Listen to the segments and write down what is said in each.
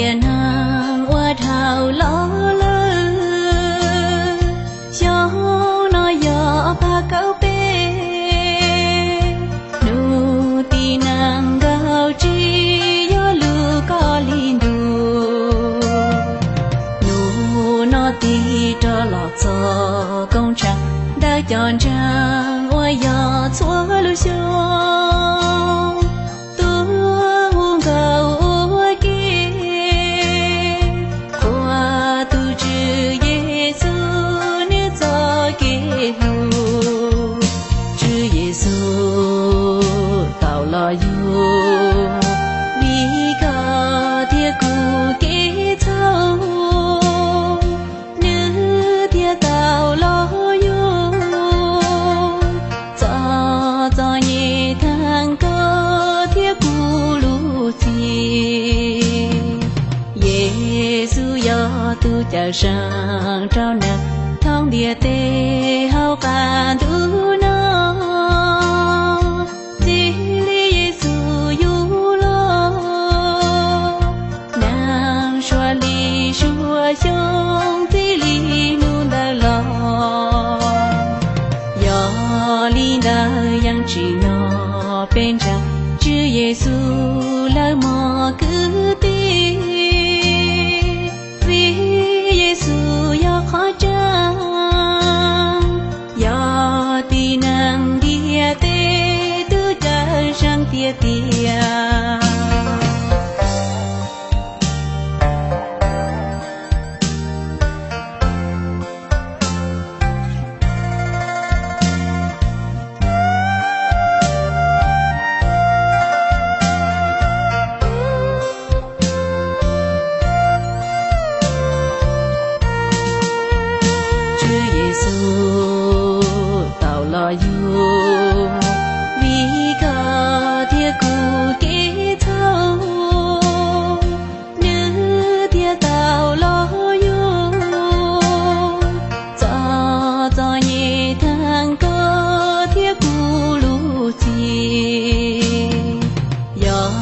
Tiam neeg uas dhau los lawm, xyoo no yog phav kaum peb. Hnub tim nees nkaum tsib yog lub koj li ntuj. Hnub no tig rov los txog koob tsheej ntawm cov ntseeg uas yog txhua lub xyoo. Tuaj hu nkauj ua ke, qhuas tus Tswv Yexus nws txoj kev hlub. Tswv Yexus tau los yug, vim koj thiab kuv kev txhaum, nws thiaj tau los yug, txoj txom nyem theej koj thiab kuv lub txim. Yexus yog tus cawm seej rau neeg thoob ntiaj teb hauv qab ntuj no. Txij li Yexus yug los, neeg suav li suav xyoo, txij li hnub ntawd los, yog li ntawd yeej tsim nyog peb ntseeg Tswv Yexus lawv mog kwv tij. Vim Yexus yog qhov tseeb, yog tib neeg ntiaj teb tus cawm seej tiag tiag. Tswv Yexus tau los yug, vim koj thiab kuv kev txhaum, nws thiaj tau los yug, txoj txom nyem theej koj thiab kuv lub txim. Yog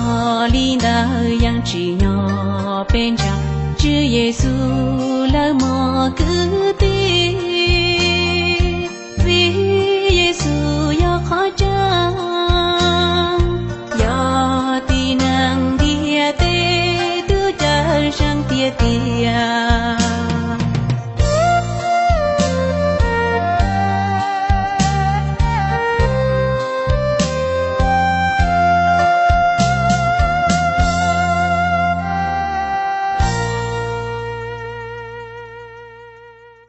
li ntawd yeej tsim nyog peb ntseeg Tswv Yexus lawv mog kwv tij. Vim Yexus yog qhov tseeb, yog tib neeg ntiaj teb tus cawm seej tiag tiag.